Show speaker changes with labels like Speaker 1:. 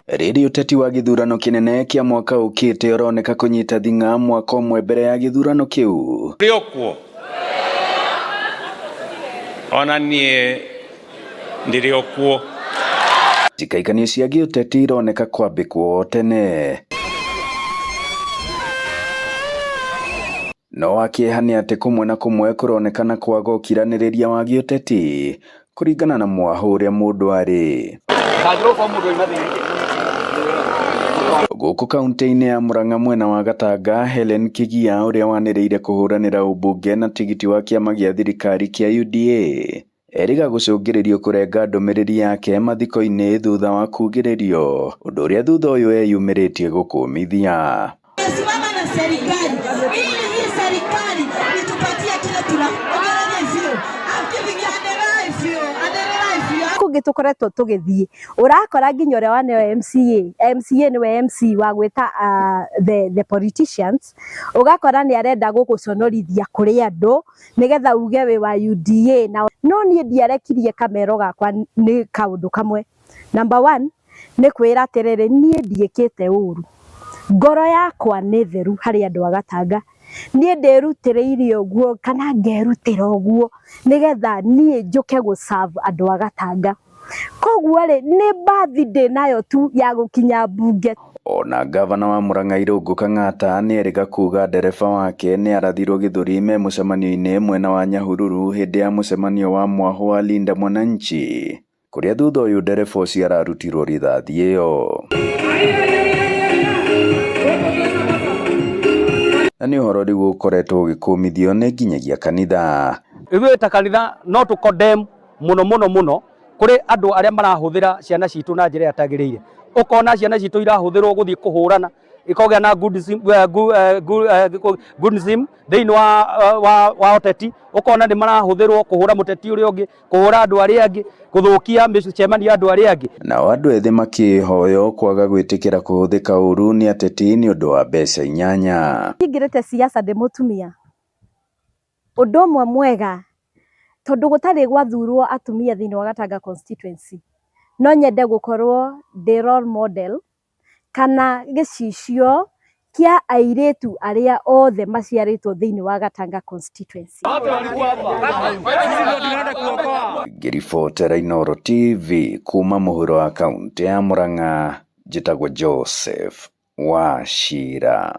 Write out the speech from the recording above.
Speaker 1: Rĩrĩ ũteti wa gĩthurano kĩnene kĩa mwaka ũkĩte ũroneka kũnyita thing'a mwaka ũmwe mbere ya gĩthurano kĩu.
Speaker 2: Ũrĩ okuo ona niĩ ndĩrĩ okuo.
Speaker 1: Njikaikanio cia gĩũteti ironeka kwambĩkwo tene. No wa kĩeha nĩ atĩ kũmwe na kũmwe kũronekana kwaga ũkiranĩrĩria wa gĩũteti kũringana na mwahũ ũrĩa mũndũ arĩ. Gũkũ kaunti-inĩ ya Murang'a mwena wa Gatanga, Hellen Kigia ũrĩa wanĩrĩire kũhũranĩra ũmbunge na tigiti wa kĩama gĩa thirikari kĩa UDA erĩga gũcũngĩrĩrio kũrenga ndũmĩrĩri yake mathiko-inĩ thutha wa kugĩrĩrio, ũndũ ũrĩa thutha ũyũ eyumĩrĩtie gũkũmithia.
Speaker 3: Simama na serikali ili hii serikali itupatie kile tunaongelea biũ. I'm giving you anĩrĩrai biũ, anĩrĩrai biũ.
Speaker 4: Kũngĩ tũkoretwo tũgĩthiĩ ũrakora nginya ũrĩa waneo MCA, MCA nĩwe MC wa gwĩta the politicians, ũgakora nĩ arenda gũgũconorithia kũrĩ andũ nĩgetha uge wĩ wa UDA na no niĩ ndiarekirie kamero gakwa nĩ kaũndũ kamwe. Number one nĩ kwĩra atĩrĩrĩ, niĩ ndiĩkĩte ũru, ngoro yakwa nĩ theru harĩ andũ a Gatanga, niĩ ndĩrutĩrĩire ũguo kana ngerutĩra ũguo nĩgetha niĩ njũke gũ serve andũ a Gatanga. Koguo rĩ, nĩ mbathi ndĩnayo tu ya gũkinya mbunge.
Speaker 1: Ona gavana wa Murang'a Irũngũ Kang'ata nĩerĩga kuga ndereba wake nĩ arathirwo gĩthũri me mũcemanio-inĩ mwena wa Nyahururu hĩndĩ ya mũcemanio wa mwahũ wa Linda Mwananchi kũrĩa thutha ũyũ ndereba ũcio ararutirwo rithathi ĩyo. Na nĩ ũhoro rĩu ũkoretwo ũgĩkũmithio nĩ nginyagia kanitha.
Speaker 5: Ithuĩ ta kanitha no tũ condemn mũno mũno mũno kũrĩ andũ arĩa marahũthĩra ciana citũ na njĩra ĩrĩa ĩtagĩrĩire. Ũkona ciana citũ irahũthĩrwo gũthiĩ kũhũrana ikogĩa na goodism thĩinĩ wa ũteti, ũkona nĩ marahũthĩrwo kũhũra mũteti ũrĩa ũngĩ, kũhũra andũ arĩa angĩ, gũthũkia mĩcemanio ya andũ arĩa angĩ.
Speaker 1: Nao andũ ethĩ makĩhoywo kwaga gwĩtĩkĩra kũhũthĩka ũru nĩ ateti nĩ ũndũ wa mbeca inyanya.
Speaker 4: Nyingĩrĩte siasa ndĩ mũtumia, ũndũ ũmwe mwega tondũ gũtarĩ gwathurwo atumia thĩinĩ wa Gatanga constituency, no nyende gũkorwo ndĩ role model kana gĩcicio kĩa airĩtu arĩa othe maciarĩtwo thĩinĩ wa Gatanga constituency.
Speaker 1: Ngĩribotera Inooro TV kuma mũhuro wa kaũntĩ ya Murang'a, njĩtagwo Joseph Wachira.